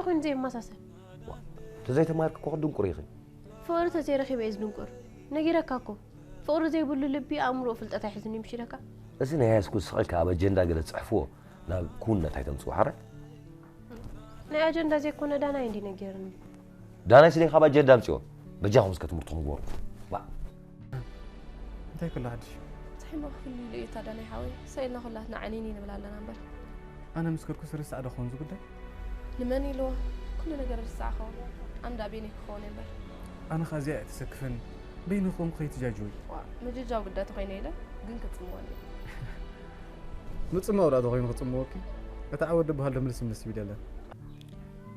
ወን ዘይመሳሰል። ተዘይተማርክ እኮ ድንቁር ኢኺ። ፍቕሪ ተዘይረኺበ እየ ዝድንቁር። ነጊረካ እኮ። ፍቕሪ ዘይብሉ ልቢ ኣእምሮ ፍልጠት ኣይሕዝን እዩ ምሽ ኢለካ። እዚ ናይ ያስኩ ስቕ ኢልካ ኣብ ኣጀንዳ ገለ ትጽሕፍዎ ናብ ክውንነት ኣይተምጽኡ ሓራይ። ናይ ኣጀንዳ ዘይኮነ ዳናይ እንዲ ነጊርኒ። ዳናይ ስለ ካብ ኣጀንዳ ኣምጽኦ በጃኹም እስከ ትምህርትኹም ግበሩ። ዋ እንታይ ኩሉ ሓድሽ? እንታይ እሞ ክፍሊ ኢሉ እዩ እታ ዳናይ ሓወይ? ሰኢልና ኩላትና ዓኒኒ ንብል ኣለና እምበር። ኣነ ምስ ከድኩስ ርሳዕ ዶ ክኸውን ዝጉዳይ? ንመን ኢልዎ? ኩሉ ነገር ርሳዕ ኸውን። ኣንዳ ቤኒ ክኸውን እየ እምበር። ኣነ ኸኣ እዚኣ እያ ተሰክፈኒ። በይኒ ክኾንኩ ከይትጃጅወይ። ዋ፣ ምጅጃው ግዳ ተኾይነ ኢለ ግን ክጽምወኒ። ምጽማው ደኣ ተኾይኑ ክጽምወኪ? እታ ዓወት ደበሃል ዶ ምልስ ምልስ ይብል የለን።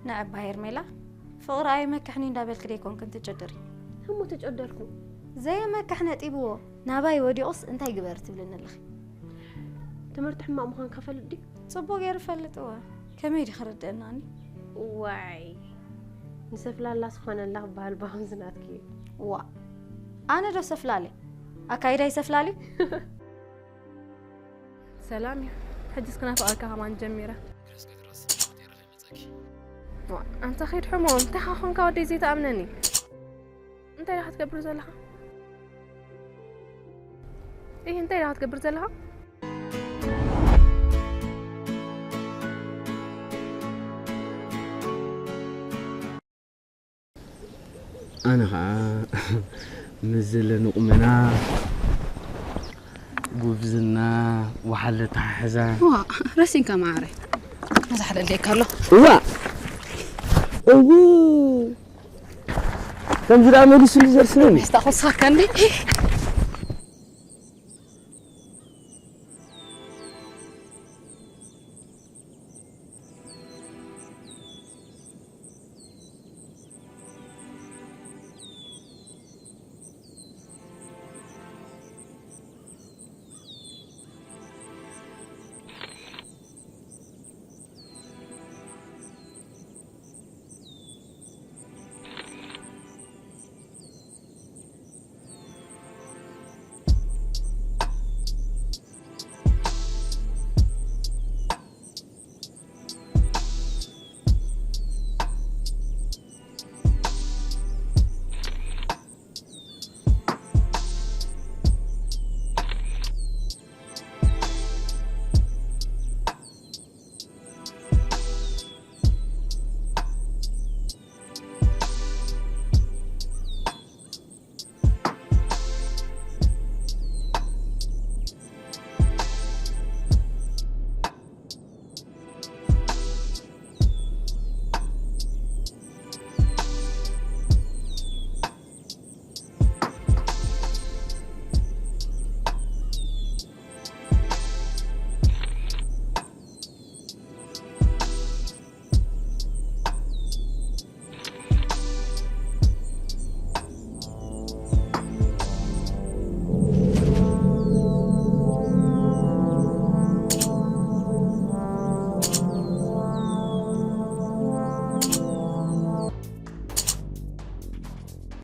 ንዕባ ሄርሜላ ፍቕሪ ኣይመክሕኒ እንዳበልክ ደይኮንክን ትጭድሪ። እሞ ተጨደርኩ። ዘየመክሕ ነጢብዎ ናባይ ወዲቑስ እንታይ ግበር ትብልኒ ኣለኺ? ትምህርቲ ሕማቕ ምዃን ከፈልጥ ድዩ? ጽቡቕ ገይሩ ፈልጥዎ። ከመይ ድዩ ክርድእናኒ? ዋይ ንሰፍላላ ዝኾነላ ክበሃል ባኹም ዝናትኪ እዩ። ዋ ኣነ ዶ ሰፍላሊ ኣካይዳይ ሰፍላሊ። ሰላም እዩ። ሕጅስ ክናፍቐካ ከማን ጀሚረ። ዋ፣ ኣንታ ኸይድ ሕሞም እንታይ ኻኾንካ ወደይ ዘይትኣምነኒ? እንታይ ኢኻ ትገብር ዘለኻ? እይ እንታይ ኢኻ ትገብር ዘለኻ? ኣነ ኸዓ ምስ ዘለኒ ቁመና ጉብዝና ወሓለ ተሓሕዛ ዋ ረሲንካ መዓረይ መዛሕለለይካ ኣሎ እዋ እው ከምዚ ደኣ መሊሱሉ ዘርስበኒ ስታ ኮሳካ እንዲ